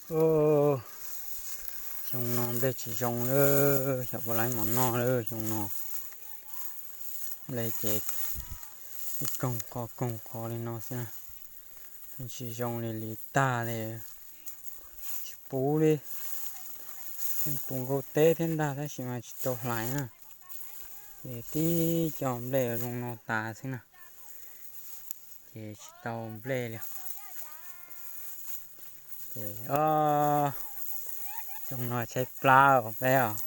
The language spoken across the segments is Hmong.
Ub, xyoo no nplej tsis zoo lawm, xyov puas laib mov noj lawm xyoo no. Nplej ces ib koog qho koog qho li no xwb na, tsis zoo li li tag li, tsis puv li. Yeej puv nkaus teb thiab ntag tab sis mas tsis tau hlais na, ces tib co nplej zoo no tas xwb na, ces tsis tau nplej li. Ces xyoo no tshaib plab os peb os,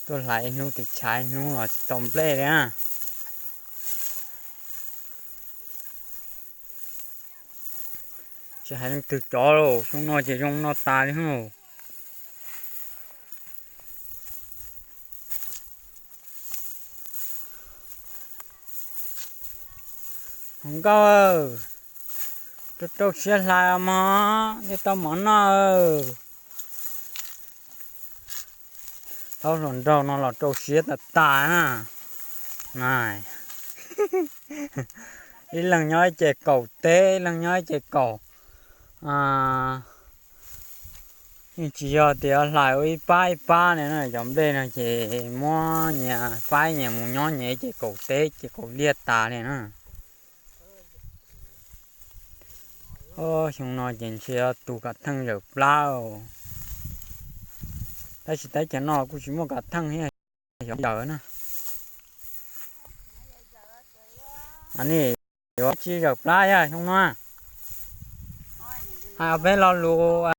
tuaj hlais ib hnub tis tshav ib hnub los tsis tau nplej li na. Tsis hais leej twg cov los xyoo no ces zoo no tas li os. Hluas nkauj, rau rau siab hlais mog, thiaj tau mov noj. Tau hluas nraug no los rau siab tas tas na. Ib leeg nyob ib ce kaum teb, ib leeg nyob ib ce kaum. Yeej tsis yog tias hlais ua ib pab ib pab li na, cov nplej no ces muab nyias faib nyias mus nyob nyias ib ce kaum teb ce kaum liaj tas li na. Xyoo no ces ntshe tus kav theej zawm plab. Tab sis teb chaws no kuj tsis muaj kav theej thiab, xyov yawm na. Nej yuav tsis zawm plab yog xyoo no. Hais ob peb lo lus,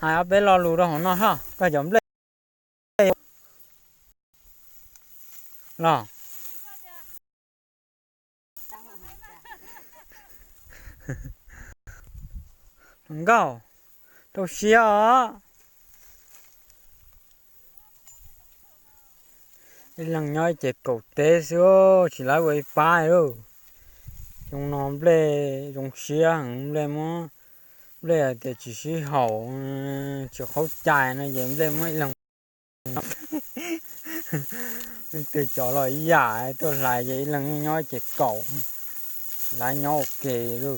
hais ob peb lo lus rau hauv no hos, koj cov nplej los. Hluas nkauj, rau siab os. Ib leeg nyob ib ce kaum teb xwb, tsis laib ua ib pab li. Xyoo no nplej zoo siab heev, nplej muab, nplej hais tias tsis sib haum, tsis qhaub cai no ces nplej muab ib leeg. Leej twg cov los ib yam, tuaj hlais ces ib leeg nyob ib ce kaum, laib nyob ua ke li.